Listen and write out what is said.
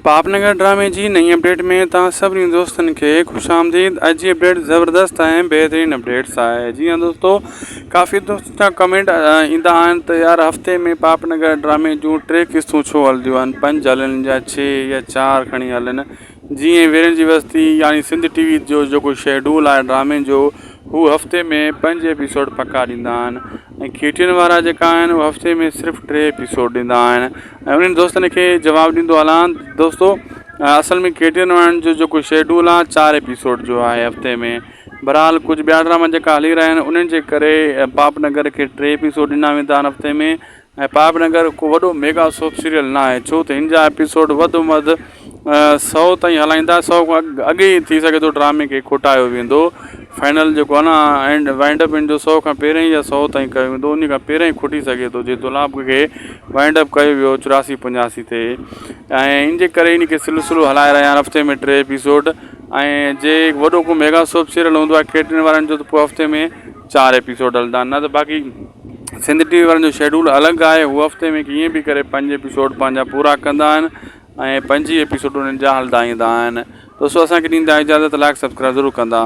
پاپ نگر ڊرامي جي نئين اپڊيٽ ۾ توهان سڀني دوستن کي خوش آمديد. اڄ جي اپڊيٽ زبردست ۽ بهترين اپڊيٽس آهي. جي هان دوستو ڪافي دوستن جا ڪمينٽ ايندا آهن ته يار هفتي ۾ پاپ نگر ڊرامي جون ٽي قسطون ڇو هلنديون آهن، پنج هلن يا ڇهه يا چار کڻي هلن. جيئن ويرن جي وستي يعني سنڌ ٽي وي جو جيڪو شيڊول آهي ڊرامي جو هو هفتي ۾ پنج ايپيسوڊ پڪا ڏيندا آهن ۽ ڪي ٽي اين وارا جيڪا آهن اهي هفتي ۾ صرف ٽي ايپيسوڊ ڏيندا آهن ۽ انهن دوستن کي جواب ڏيندو هلان دوستو اصل ۾ ڪي ٽي اين وارن جو جيڪو شيڊول آهي چار ايپيسوڊ جو آهي هفتي ۾ بهرحال ڪجهه ٻيا ڊراما جيڪا هلي رهيا آهن انهن جي ڪري پاپ نگر کي ٽي ايپيسوڊ ڏنا ويندا آهن هفتي ۾ ۽ پاپ نگر ڪو وڏو ميگا سوپ سيريل نه آهي ڇو ته هن جا ايپيسوڊ وڌ ۾ وڌ سئو تائين هلائيندا سئو کان اڳ ئي ٿي سگهي ٿو ڊرامي کي کوٽايو ويندو فائنل جيڪو آهي نه اينڊ وائنڊ اپ هن جو سئو کان پهرين يا سئو تائين ڪيو ويندو ان کان پهرين ئي کوٽي سگهي ٿو جي دولاب کي وائنڊ اپ ڪيو ويو چوراسي پنجاسي تي ۽ ان جي ڪري ان کي سلسلو هلائي رهيا آهن هفتي ۾ ٽي ايپيسوڊ ۽ جي وڏو ڪو ميگا سوپ سيريل هوندو آهي ڪيٽرين وارن جو ته پوء هفتي ۾ چار ايپيسوڊ هلندا آهن نه ته باقي سنڌ ٽي وي وارن جو شيڊول الڳ آهي هو هفتي ۾ ڪيئن به ڪري پنج ايپيسوڊ پنهنجا پورا ڪندا آهن ۽ پنج ئي ايپيسوڊ انهن جا هلندا ايندا آهن دوستو اسان کي ڏيندا اجازت لائڪ سبسڪرائب ضرور ڪندا.